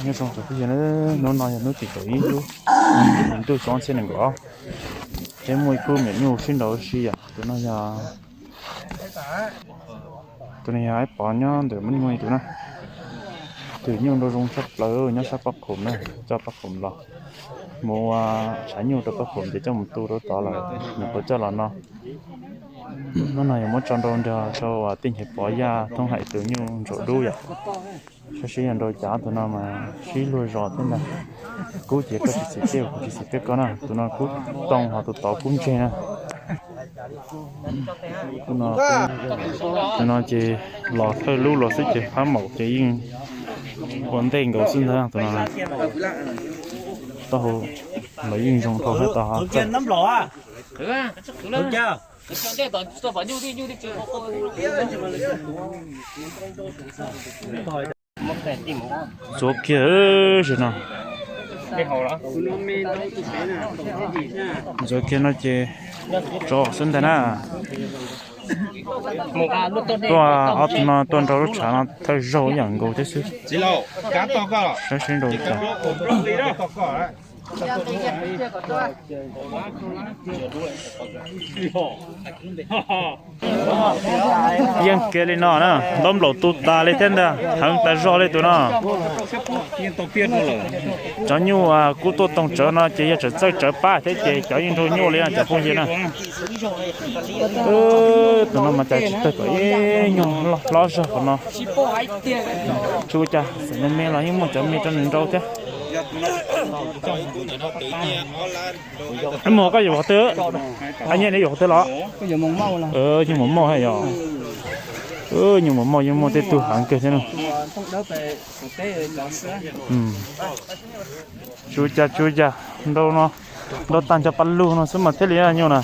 Nyob zoo tsoom phooj ywg, hnub no yog hnub tim kaum ib lub ntuj xyoo ob txhiab nees nkaum ob, peb muaj ib khub me nyuj sib nraus ua si yom. Tus no yog, tus no yog Aib Pov nyob ntawm Mab Nyuj ib tus na. Tus nyuj nraug zoo tshaj plaws nyob sab Pab Khoom na, coj Pab Khoom los, mus ua tshav nyuj rau Pab Khoom ces coj mus tu rau tod lawm, nws puas coj los no. Hnub no yog muab tso nrau nrog rau uas Tij Nchaiv Pov Yaj Thoob Hais tus nyuj ntsaum dub yom. Saib seb yog nrau cas, tus no mas sib luag zos thiab ntag. Kub ces koj tsis xis tej, kuv tsis xis tej koj na. Tus no kub tooj ho tus tod kub ntseg na. Tus no ces los thawj lub los xwb ces fab maum ces yeej ua ntej nkaus xwb ntag tus no. Taub hau los yeej zoo dhau thiab tau ho txawj. Ntxuav kiag sim no. Ntxuav kiag no ces tso xwb ntag na. Tuaj ob tug no tuaj nrau lub tshav no thawj zaug ib yam nkaus thiab xwb. Saib seb nrau li cas. Yeej kiag li no na, ntaub nplaum tu tas li thiab ntag, heev tas zog li tus no. Cov nyuj kub tuaj toog tsawv no ces yog tseem txawj tsawv pab thiab ces cov yeej nrau nyuj li no cov phooj ywg na. Tus no mas cas tsis tawg kom ib nyuag hlob zog qhov no. Tsis ua cas, xeem me los yeej muaj cov me rau nws nrau thiab. Muag koj yuav qhov twg? Nyiaj, neb yuav qhov twg los? Nyuj Muas Mauj yog. Nyuj Muas Mauj yeej muaj tej tug heev kawg thiab no. Tsis ua cas, tsis ua cas, nrau no, nrau tag nrho pa lug no xwb mas thiaj li nyuaj na.